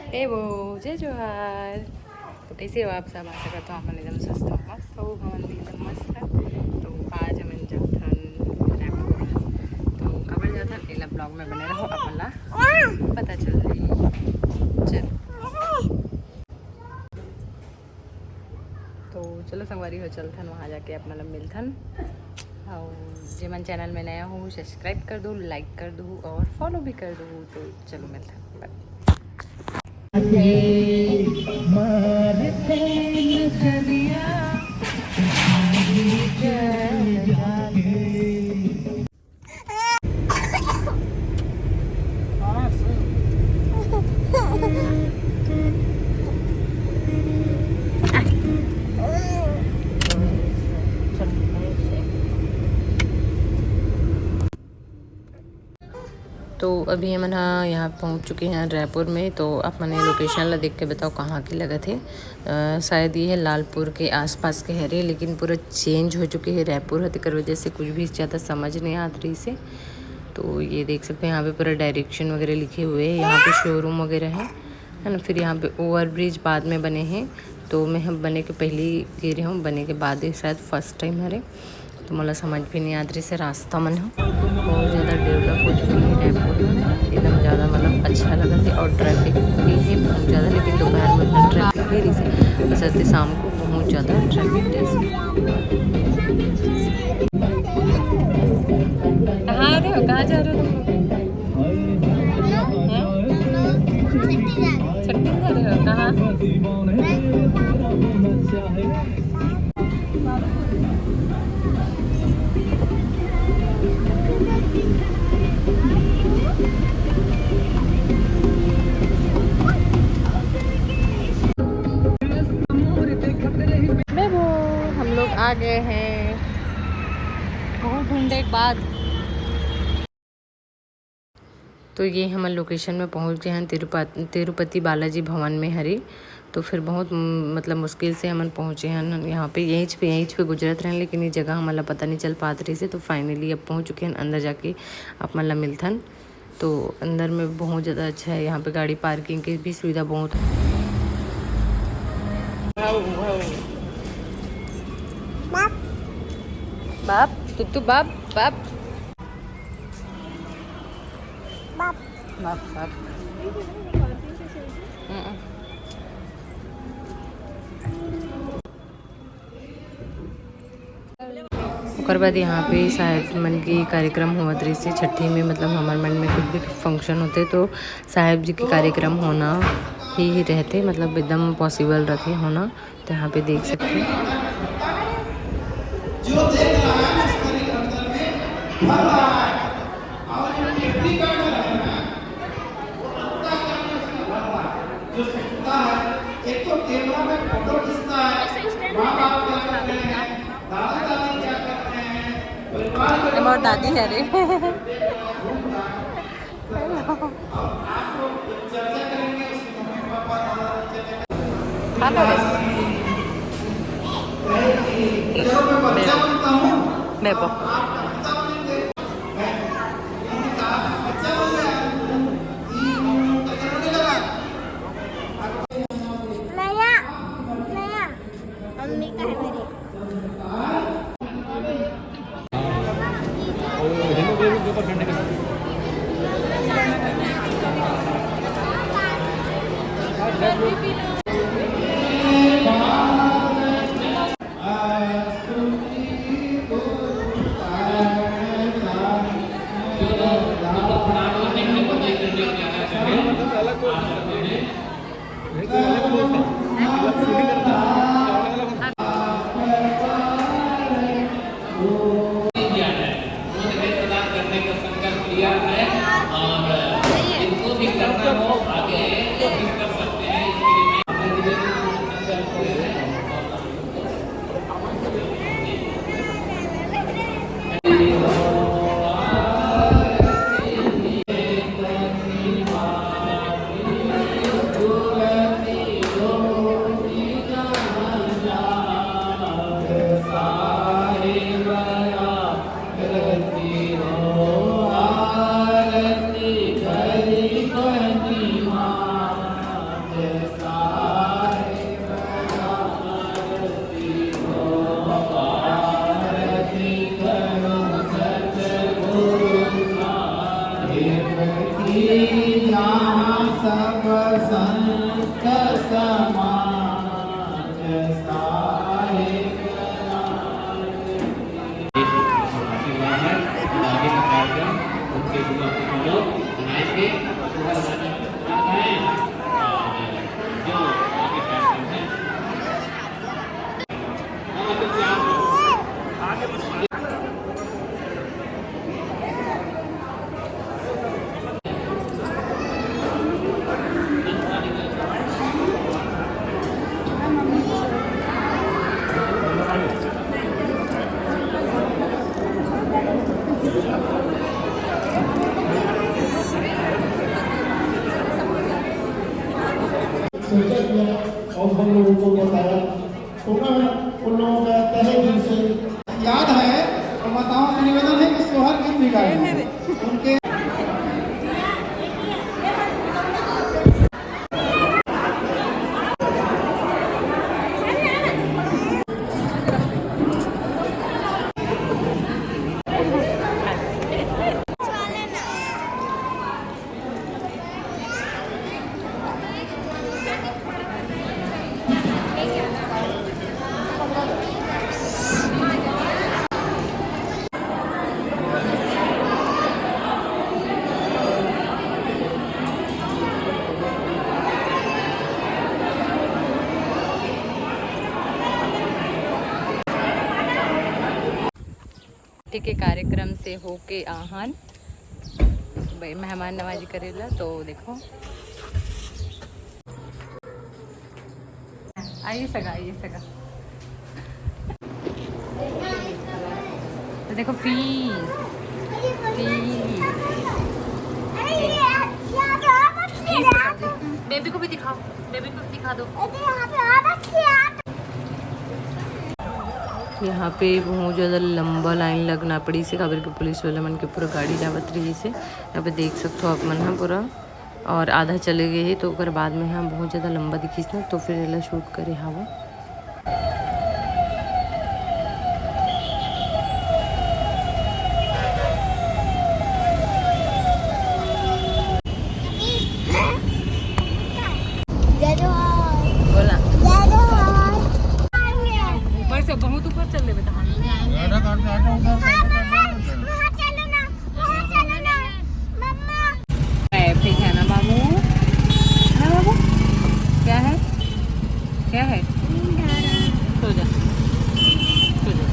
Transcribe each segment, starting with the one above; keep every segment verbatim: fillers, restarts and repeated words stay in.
हे वो, जय जोहार। तो कैसे हो आप सब? आशा करता हूँ आप मन एकदम स्वस्थ हो, मस्त हो, हमन भी एकदम मस्त है। तो आज हमन जात हन रायपुर। तो काबर जात हन, एला vlog में बने रहो, आप मन ला पता चल जाही। चलो। तो चलो संगवारी हो, चलथन वहाँ जाके आप मन ला मिलथन। और जे मन channel में नया हो, subscribe कर दो, like कर दो और follow भी कर दो। तो चलो मिलथन, bye। तो अभी हमन ह यहाँ पहुँच चुके हैं रायपुर में। तो आप मन location ला देख के बताओ कहाँ के लगत हे। अ, शायद ये है लालपुर के आसपास के हरे, लेकिन पूरा change हो चुके हैं रायपुर ह, तेकर वजह से कुछ भी ज़्यादा समझ नहीं आत रहिस हे। तो ये देख सकते हैं, यहाँ पे पूरा direction वगैरह लिखे हुए हैं। यहाँ पे showroom वगैरह है, है ना। फिर यहाँ पे over bridge बाद में बने हैं, तो मैं हम बने के पहले ही गे रहे हूँ, बने के बाद ही शायद first time हरे। तो मोला समझ भी नहीं आत रहिस हे रास्ता मन ह। बहुत ज़्यादा develop हो चुके हैं रायपुर, एकदम ज़्यादा मतलब अच्छा लगत हे। और traffic भी है बहुत ज़्यादा, लेकिन दोपहर में उतना traffic नहीं रहिस हे, बस ऐसे शाम को बहुत ज़्यादा traffic रहिस हे। कहाँ आ रहे हो, कहाँ जा रहे हो तुम लोग? हाँ? छुट्टी जा रहे हो, कहाँ? मैं वो, हम लोग आ गए हैं बहुत ढूंढने के बाद। तो ये हमन location में पहुँच गए हैं, तिरुपति, तिरुपति बालाजी भवन में हरे। तो फिर बहुत म-, मतलब मुश्किल से हमन पहुँचे हैं यहाँ पे। यहीं पे, यहीं पे गुजरत रहेन, लेकिन ये जगह हमन ला पता नहीं चल पात रहिस हे। तो finally अब पहुँच चुके हैं, अंदर जाके आप मन ला मिलथन। तो अंदर में बहुत ज़्यादा अच्छा है, यहाँ पे गाड़ी parking की भी सुविधा बहुत है। बाप, बाप, तुत्तू बाप, बाप। बाप। बाप, बाप। हम्म। ओकर बाद यहाँ पे साहेब मन के कार्यक्रम होवत रहिस हे छट्ठी में, मतलब हमर मन में कुछ भी function होथे तो साहेब जी के कार्यक्रम होना ही, ही रहथे, मतलब एकदम possible रहिथे होना। तो यहाँ पे देख सकते हैं। जो देख रहा है, उसका दिल अंदर में भर रहा है। और जो टिप्पणी कर रहा है, वो अंतःकरण में उसका भर रहा है। जो सुनता है, एक तो कैमरा में फोटो खींचता है, माँ बाप क्या कर रहे हैं, दादा दादी क्या कर रहे हैं, परिवार के लोग और दादी है रे। घूम रहा है। मम्मी का है मेरे। आशीर्वाद है, तो आगे का कार्यक्रम उनके गुरु अपने हम लोग बनाएंगे। जो आगे कार्यक्रम है, हम लोग क्या सोचा किया और हम लोगों को बताया। तो मैं उन लोगों का तहे दिल से याद है। और माताओं से निवेदन है कि सोहर गीत भी गाएं। उनके ठीक है, कार्यक्रम से होके आहन भाई मेहमान नवाजी करेला। तो देखो, आइए सगा, आइए सगा। तो देखो, पीस, पीस। बेबी को भी दिखाओ, बेबी को भी दिखा दो। यहाँ पे बहुत ज़्यादा लंबा लाइन लगना पड़ी से, काबर के पुलिस वाला मन के पूरा गाड़ी जावत रही से। यहाँ पे देख सकते हो आप मन ह पूरा, और आधा चले गए ही, तो ओकर बाद में हम बहुत ज़्यादा लंबा दिखिस ना, तो फिर एला शूट करे हावो। बोला। ऊपर से, बहुत ऊपर चल लेबे तहां। वहाँ चलो ना, वहाँ चलो ना, मम्मा। ट्रैफिक है ना बाबू, ना बाबू, क्या है, क्या है? सो जा, सो जा।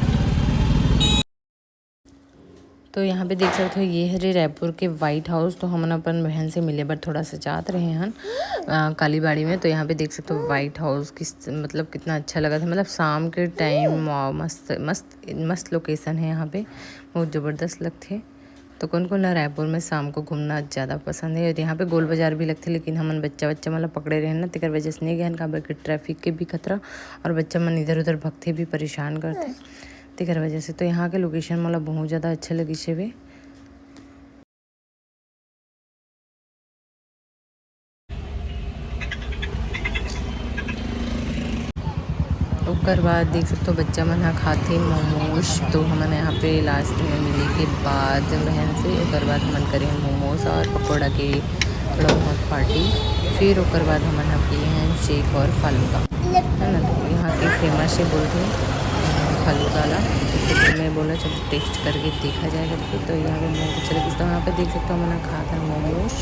तो यहाँ पे देख सकते हो, ये हरे रायपुर के व्हाइट हाउस। तो हमन अपन बहन से मिले बर थोड़ा सा जात रहे हन, अ, कालीबाड़ी में। तो यहाँ पे देख सकते हो व्हाइट हाउस किस, मतलब कितना अच्छा लगत हे, मतलब शाम के टाइम मस्त मस्त मस्त लोकेशन है यहाँ पे, बहुत ज़बरदस्त लगथे। तो कोन कोन ला रायपुर में शाम को घूमना ज़्यादा पसंद है? और यहाँ पे गोल बाजार भी लगथे, लेकिन हमन बच्चा बच्चा मन ला पकड़े रहे ना, तेकर वजह से नहीं गए हन, काबर के ट्रैफिक के भी खतरा और बच्चा मन इधर उधर भगथे भी, परेशान करथे। तेकर वजह से तो यहाँ के लोकेशन मोला बहुत ज़्यादा अच्छा लगिस हेवे। ओकर बाद देख सकते हो, बच्चा मन ह खाथे मोमोज। तो हमन यहाँ पे लास्ट में मिले के बाद बहन से, ओकर बाद हमन करे हैं मोमोज और पकौड़ा के थोड़ा बहुत पार्टी। फिर ओकर बाद हमन ह पिए हैं शेक और फालूदा, है ना। तो यहाँ के फेमस है बोलते हैं फालूदा ला। तो मैं बोला, चलो टेस्ट करके देखा जाए करके। तो यहाँ पे बहुत अच्छा लगिस। तो यहाँ पे देख सकते हो, हमन ह खात हन मोमोज।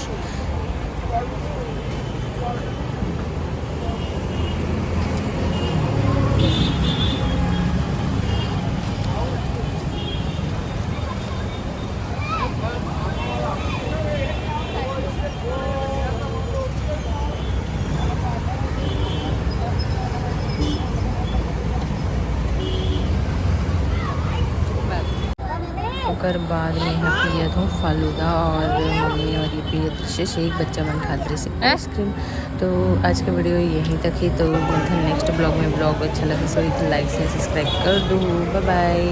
ओकर बाद में यहाँ पियत हूँ फालूदा और मम्मी और ये पियत रिशेष, एक बच्चा मन खात रहिस आइसक्रीम। तो आज का वीडियो यहीं तक ही। तो मिलते हैं नेक्स्ट ब्लॉग में। ब्लॉग अच्छा लगे सो लाइक से सब्सक्राइब कर दो। बाय बाय।